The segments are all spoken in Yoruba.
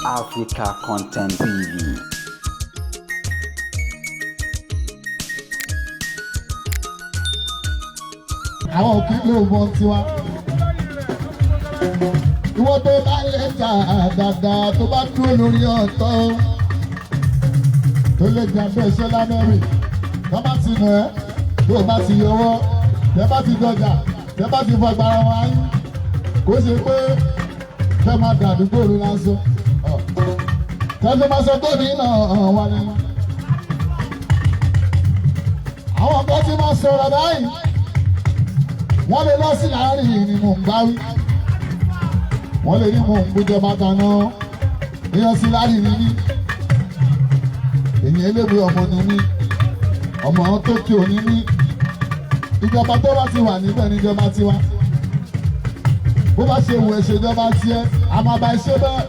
Africa Content TV. Àwọn òkè ló mọ tiwa. Ìwọ tó bá lè jà dáadáa, tó bá dúró lórí ọ̀tọ̀, tó lè jà bẹ́ẹ̀ ṣe lámẹ́rì, tó bá ti nà ẹ́, tó bá ti yọwọ́, tẹ́ bá ti dọjà, tẹ́ bá ti fagbára wọn ayé, kó ṣe pé fẹ́ máa dàdúgbò rú lásán. Tẹ́ fi máa sọ tóbi náà wà ní. Àwọn kan ti máa sọ̀rọ̀ báyìí, wọ́n lè lọ sí láàrin ni mò ń bá wí, wọ́n lè ní mò ń gbújọ bàtà náà. Èèyàn sí láàrin ni mí, èyí eléwé ọmọ ni mí, ọmọ tó kí òní mí. Ìjọba tó bá ti wà níbẹ̀ níjọba tiwa. Bó bá ṣe wù ẹ́ ṣèjọba tiẹ̀, a máa bá ẹ ṣe bẹ́ẹ̀.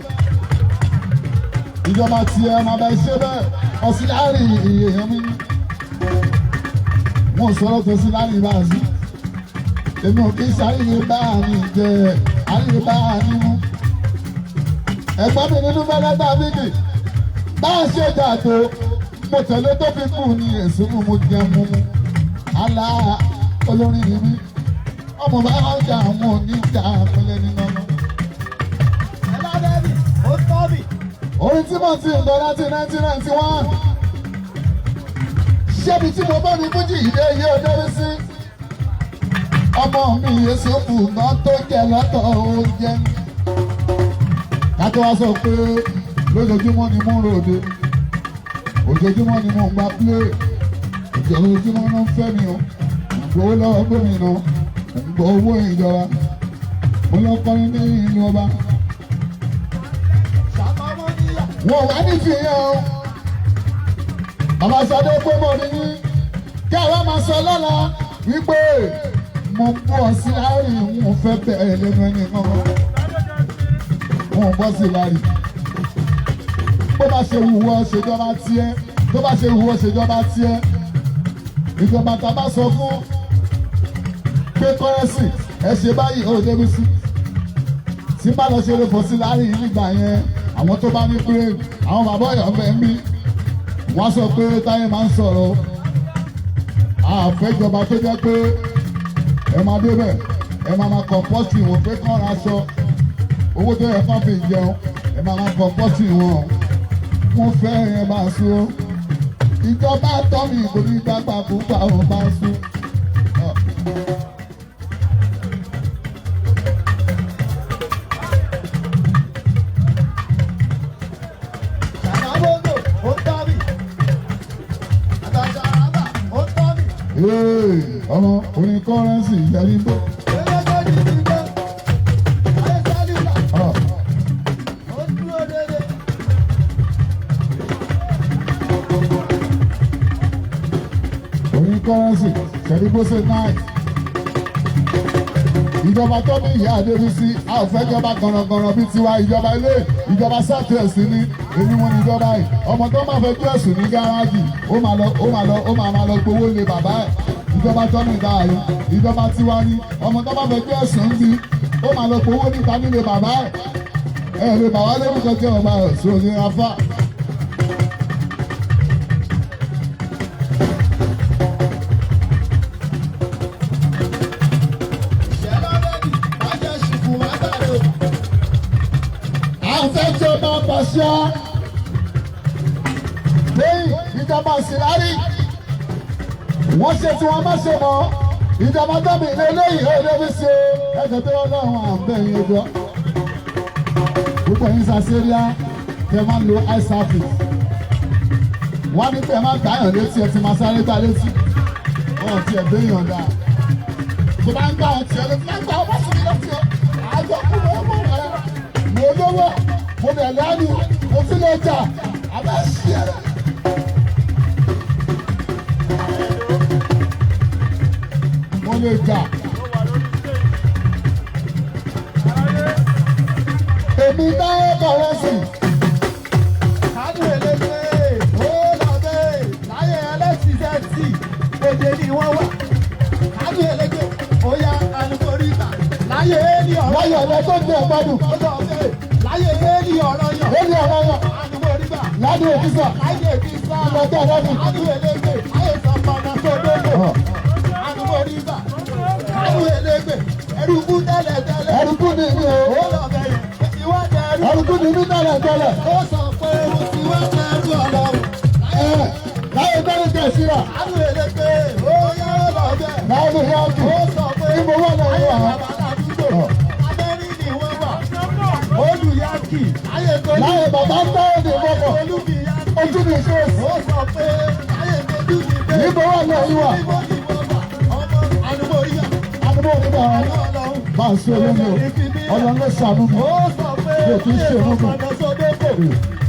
Ìjọba tiẹ̀, a máa bá ẹ ṣe bẹ́ẹ̀. Ọ̀sìn láàrin èèyàn mi, wọ́n sọ̀rọ̀ tó sí láàrin bá a sí. Èmi ò kí sáré bá mi jẹ, àríyé bá mi mú. Ẹ̀gbọ́n mi nínú fẹ́lẹ́tà bíkì bá a ṣe jà tó, mo tẹ̀lé tó fi kú ní èso mú, mo jẹ mú mú. Àlá olórin ni mí, ọmọ bá ń jà, àwọn oníjà pẹ̀lẹ́ nínú ọmọ. Orin tí mo ti ń lọ láti 1991, ṣébi tí mo bá ní fújì ìdè yìí ò débi sí. Ọmọ mi Yéṣùfù náà tó jẹ lọ́tọ̀ oúnjẹ. Kátó wá sọ pé lójoojúmọ́ ni mò ń ròde, ojoojúmọ́ ni mò ń gba plé, ojoojúmọ́ ló ń fẹ́ mi o, ń gbowó lọ́wọ́ gómìnà, ń gbọ́ owó ìjọba, mo lọ kọrin ní ìlú ọba. Wọn wá ní fìyàn o. Bàbá Sadé pé mo rí yín kí àwa máa sọ lọ́la wípé mo ń bọ̀ sí láàrin, òun fẹ́ bẹ̀rẹ̀ lẹ́nu ẹni kankan. Mo ń bọ́ sí láàrin. Bó bá ṣe wù ọ́ ṣèjọba tiẹ̀, tó bá ṣe wù ọ́ ṣèjọba tiẹ̀. Ìjọba tá a bá sọ fún pé kọ́rẹ́sì ẹ ṣe báyìí ó débi sí. Tí bá lọ ṣeré fò sí láàrin nígbà yẹn, àwọn tó bá ní pé àwọn bàbá ọ̀yọ́ fẹ́ ń bí, wọ́n sọ pé táyé máa ń sọ̀rọ̀. Àfẹ́jọba tó jẹ́ pé ẹ máa débẹ̀, ẹ máa máa kọ̀ǹpọ́sì wọn pé kán ra aṣọ, owó tó yẹ kán fi jẹun, ẹ máa máa kọ̀ǹpọ́sì wọn. Wọ́n fẹ́ ẹ máa sún ìjọba tọ́mì kò ní gbàgbà púpà ó máa sún. Ọmọ orin kọ́rẹ́nsì yẹrí bó. Orin kọ́rẹ́nsì yẹrí bó ṣe náì. Ìjọba tó ní ìyá Adébísí, a ò fẹ́ jọba gànràngànràn bíi tiwa. Ìjọba ilé ìjọba sátẹ̀sì ni èmi wọn ní ìjọba yìí. Ọmọ tó máa fẹ́ jẹ́ ẹ̀sùn ní gáràjì, ó máa lọ, ó máa lọ, ó máa máa lọ gbowó lé bàbá ẹ̀. Ìjọba tó ní ìdáàrú, ìjọba tiwa ni ọmọ tó máa fẹ́ jẹ́ ẹ̀sùn ń bí, ó máa lọ gbowó níta nílé bàbá ẹ̀. Ẹ lè bàbá lórúkọ jẹ́ ọba ẹ̀sùn ní afá. Àfẹ́jọba pàṣẹ lẹ́yìn ìjọba sílárí, wọ́n ṣe tí wọ́n má ṣe mọ́. Ìjọba tóbi ilé lẹ́yìn òde fi ṣe ẹ̀jẹ̀ tó lọ́wọ́ àbẹ̀yìn ẹjọ́. Gbogbo ẹ̀yin sàṣẹ́ríà tẹ máa ń lo eye service, wọ́n ní tẹ máa gbàyàn létí, ẹ ti máa sáré gbá létí, wọ́n ti ẹ̀ gbéyàn dáa. Tó bá ń gbà ọtí ẹ létí, máa gbà ọmọ sí mi létí ọ àjọ kúrò ọmọ rẹ. Mo lówó, mo bẹ̀ lánìí, mo tún lè jà àbẹ́ ṣí ẹ. Mo lè jà. Èmi táyé kọ̀rẹ́sì. Kánú elégbé, ó lọ bẹ́ẹ̀, láyé ẹlẹ́sìn sẹ́ẹ̀tì, èdè ni wọ́n wà. Kánú elégbé, ó yá alùpùpù láyé ní ọ̀rọ̀ Láyé ọ̀rẹ́ tó gbé ọ̀gbádùn. Ó lọ bẹ́ẹ̀, láyé ní ọ̀rọ̀ yàn. Ó ní ọ̀rọ̀ Ládé òkúsà. Láyé Bísà. Ìlọ́jọ́ ọlọ́dún. Kánú elégbè. Láyé Sọ̀pọ̀nà Sódókò. Ànúmọ̀rígbà. Kánú elégbè. Ẹrùkú tẹ́lẹ̀ tẹ́lẹ̀. Ẹrùkú ni mí o. Ó lọ bẹ̀rẹ̀. Ó ti wá dẹrú. Ẹrùkú ni mí tẹ́lẹ̀ tẹ́lẹ̀. Ó sọ pé ó ti wá dẹrú Ọlọ́run. Ẹ láyé tẹ́lẹ̀ tẹ̀ síra. Kánú elégbè. Ó yá ó lọ bẹ̀. Láyé yáàkì. Ó sọ pé Ibo wà lọ́wọ́ ayé wa. bàbá ládùúgbò. Abẹ́rí ni wọ́n wà. Olùyàkì. Ayé tolú. Láyé bàbá ń tọ́ èdè mọ́kọ̀. Olúbíyàkì. Ojú mi ṣe é sí. Ó sọ pé ayé tolú mi bẹ́ẹ̀. Ibo wà lọ́wọ́ wa. Ibo ni wọ́n wà. Ọmọ àdúgbò yíyà. Àdúgbò mi bá wọn. Ọlọ́run. Bá a ṣe olómi o. Ọlọ́run ló ṣàánú mi. Ó sọ pé Yóò tún ṣe ayé mọ́kọ̀. ọmọdé sódókò.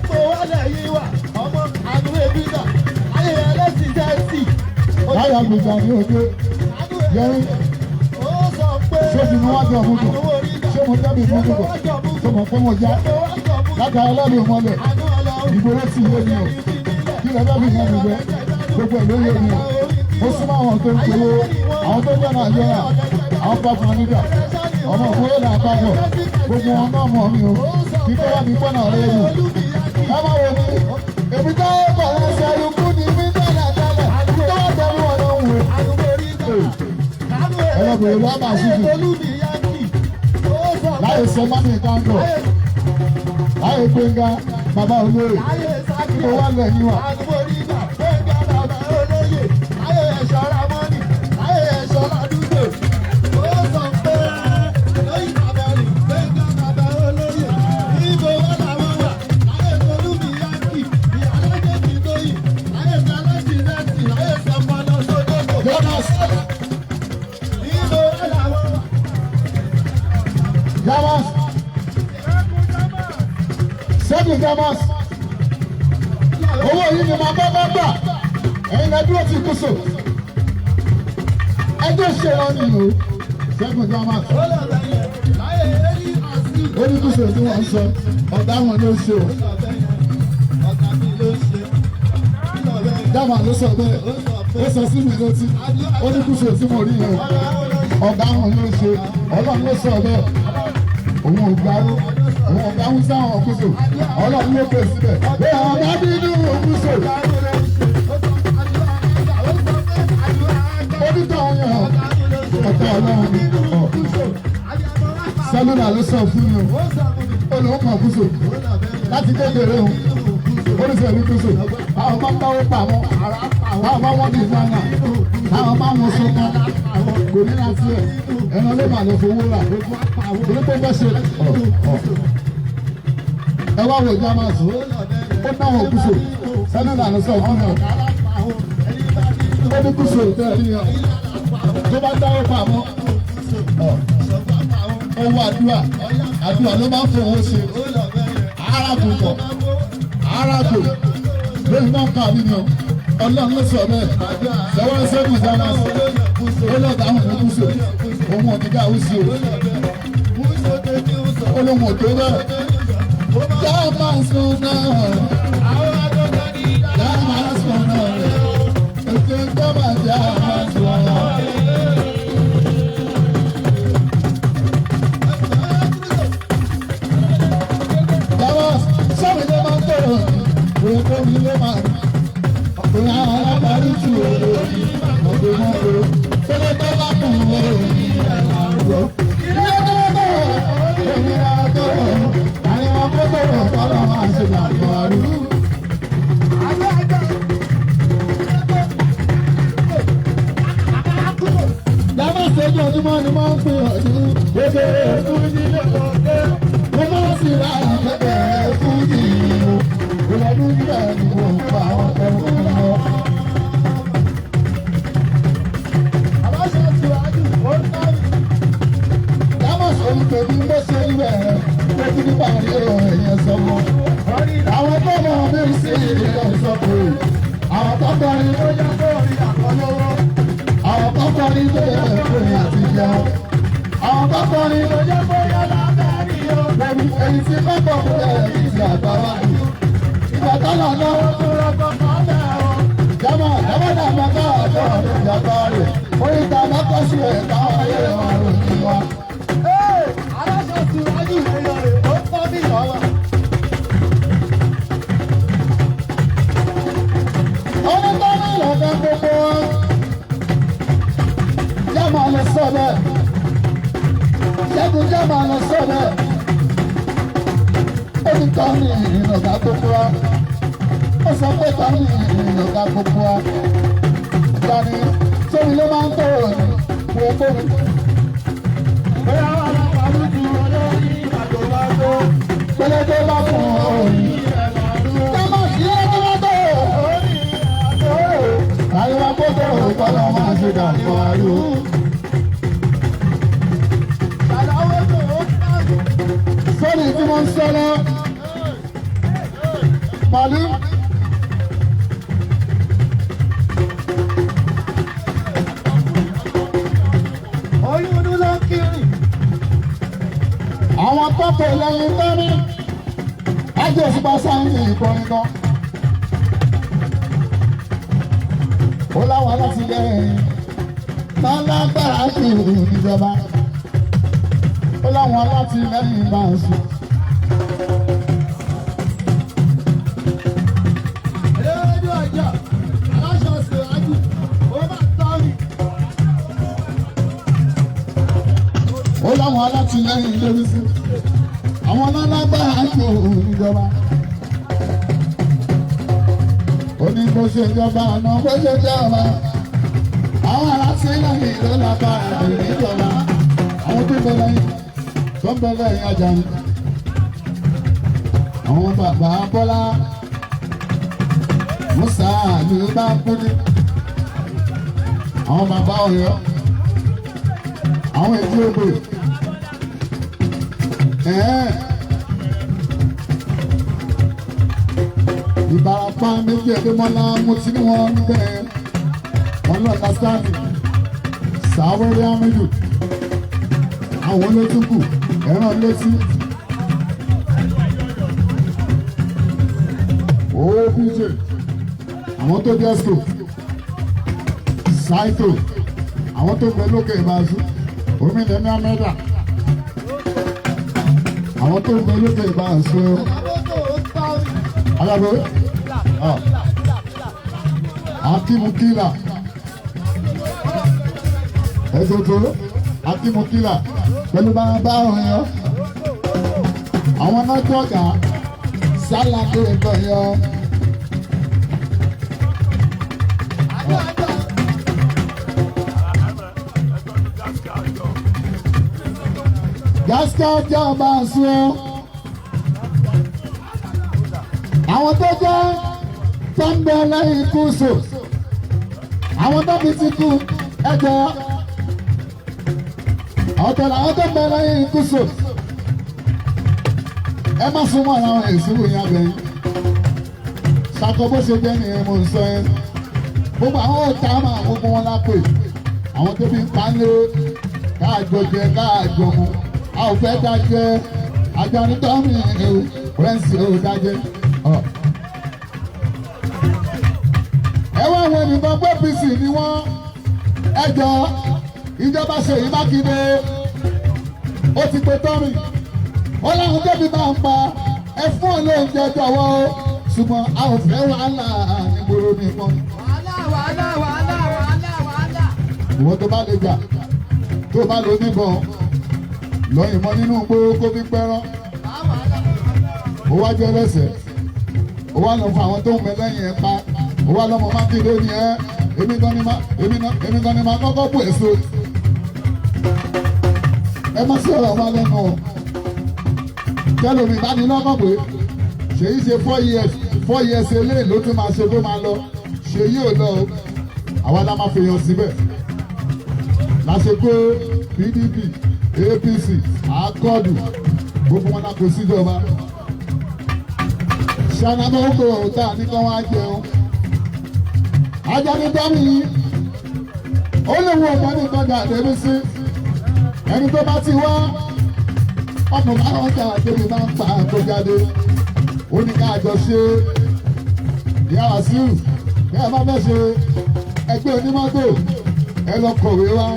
Mo wá lẹ́yìn wà. Ọmọ àdúgbò bíbà. Ayé ẹlẹ́sìn jẹ́sì. Láyé àgbèjà ní ojú. Yẹrí. Ó sọ pé Ṣé fi mi wá jọ mú dùn? àdúgbò rígbà. Ṣé mo débi mú dùn bọ̀? Ṣé mo pọ́n mo já? Látara ẹlẹ́rìí mọ́lẹ̀. Ìgboro sì yé mi o. Kí lẹ bá fi yẹn mi jẹ? Gbogbo ẹ̀ ló yé mi o. Mo súnmọ́ àwọn tó ń polówó, àwọn tó ń jẹ́ Nàìjíríà, àwọn pápá nígbà, ọmọ òkúrò là papọ̀. Gbogbo wọn náà mọ̀ mi o. Kí tó wá mi pọ́nà rẹ̀ yìí. Ẹ má wo mi. Èmi tó kọ̀ ọ́ sẹ́rù kú ni mí tẹ́lẹ̀ tẹ́lẹ̀. Kí tó wá tẹ̀lé wọn ló ń wò. Ẹlẹ́bùrú ló bá sí jù. Láyé sọ mọ́mí kángọ̀. Láyé Gbénga, bàbá olóyè. Mo wá lẹ́yìn wa. Jonas, Jamas, Sẹ́gun Jamas, owó yìí ni màá bá bá gbà, ẹ̀yin náà dúró ti kúso. Ẹjọ́ ṣe wọn ni o, Sẹ́gun Jamas, ó ní kúso tí wọ́n ń sọ, ọ̀gá wọn ló ṣe o. Jamas ló sọ bẹ́ẹ̀, ó sọ sí mi létí, ó ní kúso tí mo rí yẹn o. Ọ̀gá wọn ló ṣe, ọlọ́run ló sọ bẹ́ẹ̀. Òun ò gbárù, òun ò gbárù sáwọn kúso, ọlọ́run ló pè síbẹ̀. Bẹ́ẹ̀ ọ̀gá bínú kúso, onítọ̀ yẹn ọ̀tọ̀ ọlọ́run ni ọ̀. Sẹ́lúlà ló sọ fún mi o, ó lóun kàn kúso láti kékeré òun, ó ní sẹ́lú kúso, àwọn máa ń báwó pamọ́, àwọn máa wọ́n dìsáínà, àwọn máa ń wọ́n sọ́kàn, kò ní láti ẹ̀, ẹran ló mà lọ fowó rà, torí pé fẹ́ ṣe ọ̀ ọ̀. Ẹ wá wo Jamas, ó náwó kúso, sẹ́lúlà ló sọ fún mi o, ó ní kúso ìtẹ́ ẹ̀ tó bá dáwó pamọ́, ọ̀ owó àdúrà, àdúrà ló máa ń fowó ṣe, ara kò pọ̀, ara kò lórí náà kà mí ni o, ọlọ́run ló sọ bẹ́ẹ̀, sẹ́wọ́n sẹ́gun Jamas, ó lọ́ọ́ dáhùn ní kúso, òun ò ní ká òsì o, ó lóun ò tó bẹ́ẹ̀. Jamas náà, Jamas náà, ètò ìjọba Jamas náà. Jamas, sọ́mi ló máa ń tọrọ ní, òun kò ní ló máa ń. Ọkùnrin alábàárí tù olórí, ọ̀gbìn mọ́tò, tẹ́lẹ̀ tó bá kùn ún òní. Ilé tó tọrọ, èmi náà tọrọ, àyẹ̀wò kó tọrọ, tọrọ máa ṣe làgbọ̀ àrùn. Jamas ojoojúmọ́ ni wọ́n ń pè ọ́ ní kékeré fújì lọ́kọ̀ọ́kẹ́. Mo máa ń sì ra kékeré fújì o. Ìlọ́dún níbẹ̀ ni mo pa àwọn ẹ̀rù lọ. Jamas olùtòbí ló ṣe ibẹ̀ tó ti nípa rí ẹ̀yẹ sọ́mọ́. Àwọn tó mọ̀ mí sí ìlú sọ pé àwọn tó kọrin ló yẹ kó rí àkọlọ́wọ́. Àwọn tó kọrin ló yẹ kó rí àtijọ́. Àwọn tó kọrin ló yẹ kó yẹ lábẹ́rì o. Lẹ́nu èyí tí kọ́kọ́ kó yẹ ìdí àgbà wa yìí. Ìgbà tó lọ lọ́wọ́ tó rọ́gbọ́n kan bẹ́ẹ̀ o. Jama jama dàgbà ká ọjọ́ ọdún ìjàgbá rẹ̀. Oríta lọ́kọ́ sí ẹ̀ káwọn ayé wọn ròyìn wa. Aláṣọ tí wájú èèyàn rẹ̀ ó tọ́ bí ìyọ̀wà. máa lọ sọ́dọ̀ ó ní tọ́mì ìrìnàgà gbogbo wa ó sọ pé tọ́mì ìrìnàgà gbogbo wa ìgbani sórí ló máa ń tọrọ ní wọ́n tó mi. Bóyá wà lápá lójú olórí ìgbàdo bá tó. Pẹlẹbẹ bá fún ọ òní. Tọ́mọ̀ sí ẹni wọ́n tó. Àyẹ̀wò àkókò ìpàdé máa ṣe dàpọ̀ àrùn. Ṣàlàwé tó ó káàdì. Sọ́ọ̀nì tí mo ń sọ lọ. Pàlú. Oyún inú ló ń kiri. Àwọn tọ́pọ̀ lẹ́yìn tọ́ní. Ajé òṣùpá sáyẹ́ǹsì ìkọrin kan. Ó láwọn alátìlẹ́yìn. Tán lágbára jù níjọba. Ó láwọn alátìlẹ́yìn máa ń sùn. Eléwédú ọjà, aláṣọ ṣèwájú, ó máa tọ́ mi. Ó láwọn alátìlẹ́yìn lórí sí. Àwọn alágbára jù níjọba. Ó ní bó ṣe jọba àná bó ṣe jọba. Àwọn alátìlẹ́yìn ló lágbára jù níjọba. Àwọn tó ń bẹ lẹ́yìn tó ń bẹ lẹ́yìn Àjàní. Àwọn bàbá Bọ́lá Musa ló bá kú ní. Àwọn bàbá Ọ̀yọ́ àwọn ètò ògbè. Ẹ̀ẹ́. Ìbàràpá méjì ẹ̀dẹ́mọ́lá mo ti ní wọn níbẹ̀ wọn lọ́ta sáàtì sàwẹ́rẹ́ amídù àwọn olótùkù ẹ̀ràn létí. Owó bíjè àwọn tó jẹ́ sò ṣáìtò àwọn tó gbẹ lókè ìbáṣu omi lẹ́nu amẹ́dà àwọn tó gbẹ lókè ìbáṣu Ṣàlàwé tó ó tọ́ mi. alábẹ́ akímukílà ẹ̀sọ̀tò akímukílà pẹ̀lú bàbá ọ̀yọ́ àwọn nọ́tọ̀ọ̀gà sálàkè ìtọ̀yọ́ Àjọ àjọ. gásíkà jọba sùn àwọn tó jẹ́ tó ń bẹ lẹ́yìn ikú sò àwọn tó fi ti kú ẹjọ́ ọ̀tọ̀ làwọn tó ń bẹ lẹ́yìn ikú sò ẹ má súnmọ́ ara wọn èso yẹn abẹ́yìn ṣàkọ bó ṣe jẹ́ nìyẹn mo ń sọ yẹn gbogbo àwọn ọ̀tá máa gbogbo wọn lápè àwọn tó fi ń pa ń lé káàjọ jẹ káàjọ mu a ò fẹ́ dájẹ́ Àjàní tọ́mì rẹ́ǹsì ò dájẹ́. Ẹ wá àwọn ènìyàn pé APC ni wọ́n ẹ jọ ìjọba Ṣèyí Mákindé ó ti pe tọ́mì ó láwọn débi máa ń pa ẹ fún ọ lóúnjẹ jọ̀wọ́ o ṣùgbọ́n a ò fẹ́ wàhálà nígboro nìkan. Wàhálà wàhálà wàhálà wàhálà wàhálà. Ìwọ tó bá lè jà tó bá lè níbọn lọ́yìn mọ́ nínú gbó kó fi pẹ́rán ó wá jẹ́ lẹ́sẹ̀ ó wá lọ fún àwọn tó ń bẹ lẹ́yìn ẹ̀ pa ó wá lọ́mọ Mákindé ni ẹ́ èmi gan ni má èmi gan ni má kọ́kọ́ bù èso ẹ má sọ̀rọ̀ wa lẹ́nu o tẹ́lómi bá ní lọ́kàn pé Ṣèyí ṣe 4 years 4 years eléyìí ló tún máa ṣe tó máa lọ Ṣèyí ò lọ o àwa la máa fèèyàn síbẹ̀ lásìkò PDP APC akọ́dù gbogbo wọn náà kò síjọba ṣànàmọ́kò tá a ní kán wá jẹun Àjàní tọ́mì yìí ó lè wo ọ̀gá nìkan jà débi sí ẹni tó bá ti wá ọmọ márùn jà débi máa ń pa àgbo jáde ó ní ká àjọ ṣe ìyá Wàsíù bí ẹ bá fẹ́ ṣe ẹgbẹ́ onímọ́tò ẹ lọ kọ̀wé wá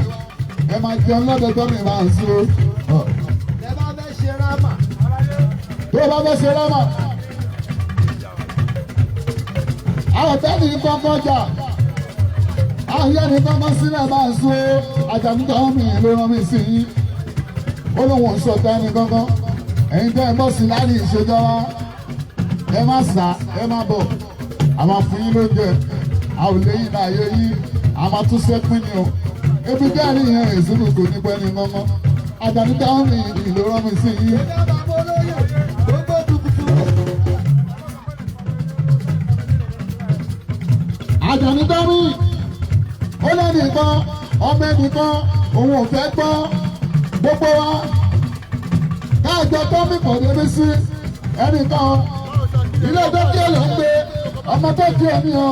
ẹ máa jẹun lọ́dọ̀ tọ́mì máa ń sún. Lẹ bá fẹ́ ṣe rámà. Tó bá fẹ́ ṣe rámà. Àwọn tẹ́lẹ̀ ní kọ́kọ́ jà. Àwọn yẹn ní kọ́kọ́ sílẹ̀ máa ń sún. Àjàní tọ́mì ló rán mi sí yín. Ó lóun ò sọ ọ̀tá ẹni gangan. Ẹ̀yin tẹ́ ẹ bọ́ sí láti ìṣèjọba, ẹ má sá, ẹ má bọ̀. Àwọn afúnyín ló jẹ, a ò léyìn láàyè yín, a máa tún sẹ́pín ni o. Ebi dárí yẹn ìṣubú kò ní pẹ́ ní mọ́mọ́. Àjàní dáhùn ní ìlú rán mi sí yín. Àjàní dáhùn ó lẹ́nìkan ọmọ ẹnìkan òun ò fẹ́ gbọ́ gbogbo wa káàjọ tọ́mì pọ̀ débi sí ẹnìkan ilé tó kí ẹ ló ń gbé ọmọ tó kí ẹ ní o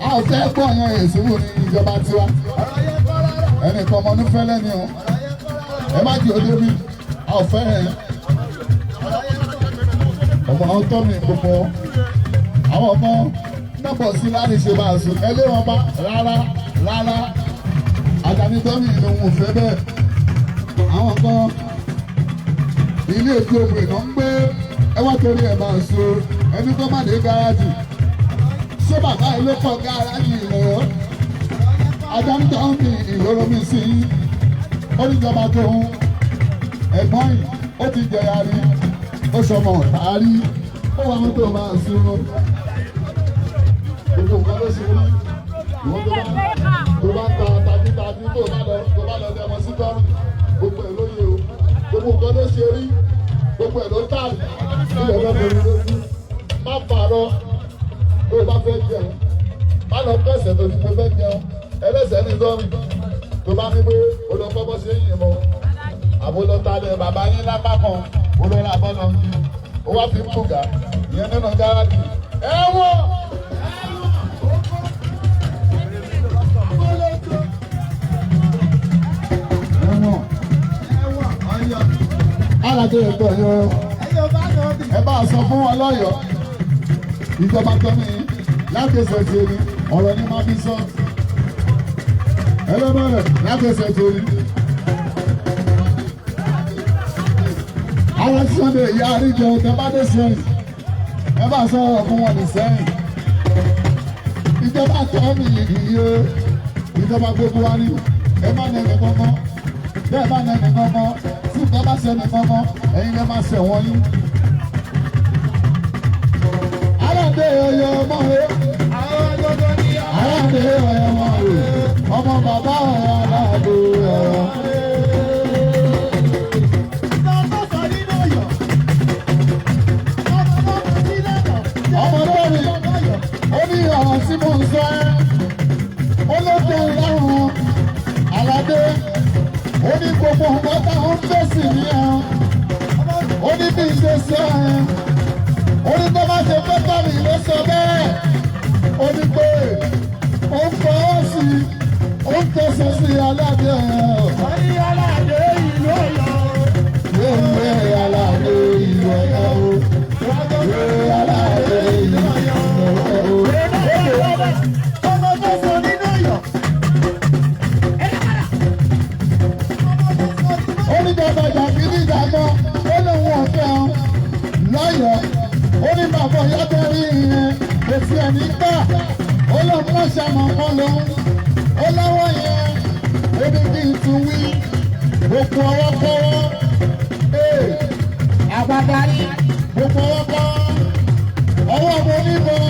a ò fẹ́ gbọ́ yẹn ìṣubú ní ìjọba tiwa ẹnìkan ọmọ onífẹ́lẹ́ ni o ẹ má jẹ́ òde mi a ò fẹ́ yẹn ọmọ àwọn tọ́mì gbogbo àwọn ọmọ náà bọ̀ sí láti ṣe máa sùn ẹ lé wọn bá rárá rárá. Àjàní tọ́mì lòun ò fẹ́ bẹ́ẹ̀. Àwọn kan ilé ètò ògbìn náà ń gbé ẹ wá torí ẹ̀ máa so ẹni tó má dé gáràjì. Ṣé bàbá yìí ló kọ́ gáràjì lọ́wọ́? Àjàní tọ́mì ìlóró mi sí i. Ó ní ìjọba tó ń ẹ̀gbọ́n yìí ó ti jẹyà rí ó sọmọ ọ̀tá rí ó wà wọn tó máa sun gbogbo nǹkan ló ṣe rí. Ìwọ́n tó bá ń ta tajítají tó bá lọ dẹmọ sí tọ́rùn gbogbo ẹ̀ ló yẹ o gbogbo nǹkan ló ṣe rí gbogbo ẹ̀ ló tà ilẹ̀ lọ́bẹ̀rẹ̀ lójú má parọ́ tó o bá fẹ́ jẹun má lọ pẹ̀sẹ̀ tó ti mo fẹ́ jẹun ẹlẹ́sẹ̀ ní tọ́rùn tó bá ní pé o lọ kọ́ bọ́ ṣe yìn mọ́ àbó lọ ta lẹ bàbá yín lápá kan o lọ ra bọ́ọ̀lù ọ̀hún o wá fi ń bùgà ìyẹn nínú gáràjì ẹ̀wọ̀n. Aládé ẹ̀tọ́ yọ ẹ bá a sọ fún wọn lọ́yọ̀ọ́ ìjọba tó ní lákèsẹ̀ tèmi ọ̀rọ̀ ní máa fi sọ ẹlẹ́mọ̀rẹ̀ lákèsẹ̀ tèmi. Àwọn Sunday ìyá àríjọ ọ̀tẹ̀ bá dé sẹ́yìn ẹ bá a sọ fún wọn ní sẹ́yìn. Ìjọba tó ní iye ìjọba gbogbo wa ní ẹ má nà ẹnì kankan bẹ́ẹ̀ má nà ẹnì kankan tí nǹkan bá ṣe nìkan mọ́ ẹ̀yin lè máa ṣẹ̀wọ̀n yín. Aláǹdé ọyọ ọmọ o. Aláǹdé ọyọ ọmọ o. Ọmọ bàbá ọ̀yọ́ aláàbò ọ̀yọ́. Ọmọ lórí ó ní ọ̀rọ̀ tí mò ń sọ ẹ́. Ó ló dé lọ́rùn Aládé. Ó ní gbogbo nǹkan táwọn ń fèsì ní ẹ. Ó ní bí ṣe sọ ẹ. Ó ní tó bá ṣe fẹ́ tọ́mì ló sọ bẹ́ẹ̀. Ó ní pé ó ń fọwọ́ sí i, ó ń tẹ̀sẹ̀ sí Aládé ẹ̀. Wọ́n ní Aládé ìlú Ọ̀yọ́. Yéèyé Aládé ìlú Ọ̀yọ́ o. Yéèyé Aládé ìlú Ọ̀yọ́ o. Ọmọ tó sọ nínú Ọ̀yọ́. Ó ní bàbá jàgídíjàgan ó lóun ọ̀fẹ́ ọ lọ́yọ̀ọ́. Ó ní bàbá ìyá rí ìyẹn kò sí ẹni gbà. Ó lóun mọ̀ ṣàmọ̀ kan lòun. Ó lọ́wọ́ yẹn ó ní kí n tún wí. Gbogbo ọwọ́ kọ́wọ́. Àgbàdarí gbogbo ọwọ́ kọ́wọ́. Ọwọ́ mo níbọn.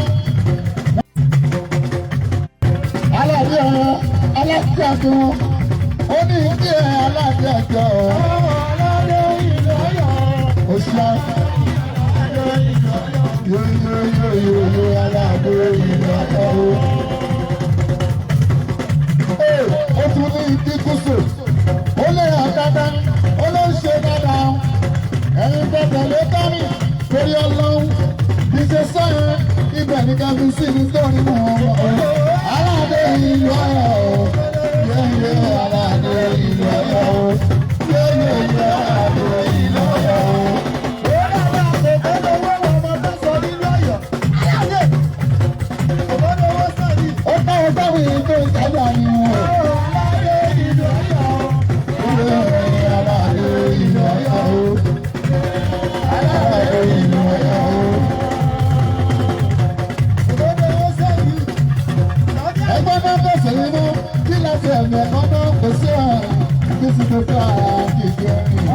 Aláàbí ọ̀rọ̀ aláàbí àjọ. Ó ní kí ẹ aláàbí àjọ. Ọmọ Aládé ìlú Ọ̀yọ́. Ó ṣá. Yóyóyóyóyó aláàbí ìlú Ọ̀yọ́. Ó tún ní ìdí gúúsù. Ó lè hàn dáadáa. Ó ló ń ṣe dáadáa. Ẹ̀yin gbọ́dọ̀ ló bá mi torí Ọlọ́run. Bí ṣe sọ yẹn, ibẹ̀ ní ká fi sí ní sórí mọ́ ọ. Aládé ìlú Ọ̀yọ́. Yéyé aládé ìlú Ọ̀yọ́. Yéyé aládé ìlú Ọ̀yọ́. Ó dàgbà kò lówó ọmọ tó sọ nínú Ọ̀yọ́. Aládé kò lówó sọ̀rí. Ó káwọn sáwọn èyí tó ń sábà ní wọn. Ọmọ Aládé ìlú Ọ̀yọ́. Yéyé aládé ìlú Ọ̀yọ́. Aládé ìlú Ọ̀yọ́. Kò lówó sọ̀rí. Ẹgbẹ́ náà fẹsẹ̀ yín mú kí láti ẹ̀mí ẹ̀kọ́ náà kò sí ọ̀run kí sì tó tó ara kìkì ẹ̀rìn.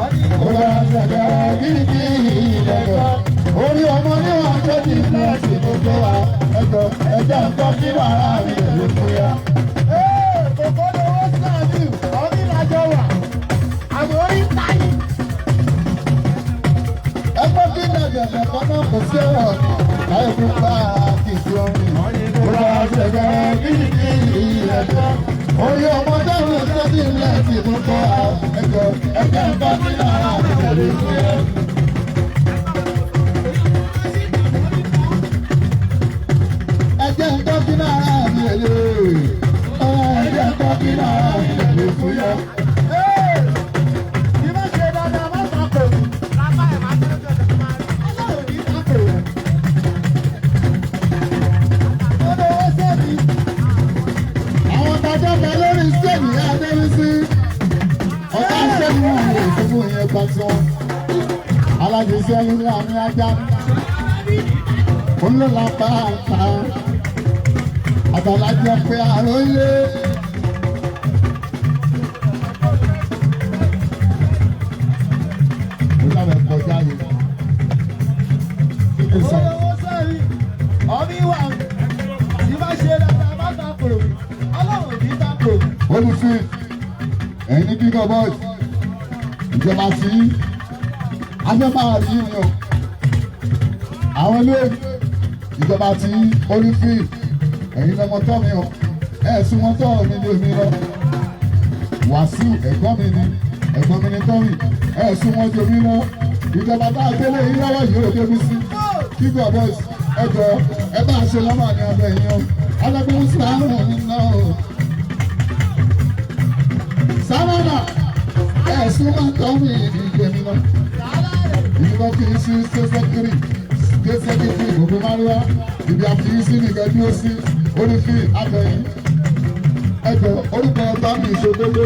Ẹjẹ́ nǹkan kí wàrà mi lè fúyà. Kòkó lówó sàmì, ọ̀mí làjọ wà. Àmọ́ orí táyì. Ẹgbẹ́ kí ní ẹ̀jẹ̀ kan náà kò sí ẹ̀rọ láyé fún bá kìkì orin. Ìrọ̀ àṣẹ̀gẹ̀ kìkì ẹ̀jẹ̀. Orí ọmọdé mi sẹ́ni ilẹ̀ ti tún kọ́ ẹ̀jẹ̀ ẹ̀jẹ̀ nǹkan kí wàrà mi lè fúyà. Ẹjẹ́ nǹkan kí náírà mi lè. Ẹjẹ́ nǹkan kí náírà mi lè fúyà. Bí má ṣe dáadáa, má sàkó. Ọlọ́run ní sàkó rẹ̀. Ó lówó sẹ́mi. Àwọn tajọ́ bẹ lórí stéèjì Adébísí. Ọ̀tá sẹ́yìn wọn lè ṣubú yẹn kan tí wọn. Alájẹsẹ́ yín ní àmì ajá. Olóla pàápàá. Àtàlájẹ pé àròlé. Mo sábẹ̀ kọjá yìí. Kí ni Ó sọ? lówó sẹ́mi. Ọ̀mí wà. Bí má ṣe dáadáa, má sàkó. Ọlọ́run ní sàkó. Olùfin ẹ̀yin ní bígọ̀ boys ìjọba sí afẹ́ máa rí yín o àwọn ilé ìjọba tí olùfin ẹ̀yin lọmọ tọ́ mi o ẹ̀ sún wọn tọ́ mi ní omi lọ Wàsíù ẹ̀gbọ́n mi ni ẹ̀gbọ́n mi ni tọ́mì ẹ̀ sún wọn jò mí lọ ìjọba tá a gbélé yín lọ́wọ́ yìí ò débi sí bígọ̀ boys ẹ jọ ẹ bá a ṣe lọ́mọ ní abẹ́ yín o alágbóhùn sí àárọ̀ nínú o sábàbà ẹ̀sùn máa ń tọ́ mi ìdíje mi lọ. Ìdíkọ́ kì í sí sẹ́sẹ́kìrì sẹ́sẹ́kìrì gbogbo márùwá ibi àfi sí nìkan dúró sí onífì abẹ́yìn. Ẹjọ́ orúkọ ọba mi ìṣòdodo.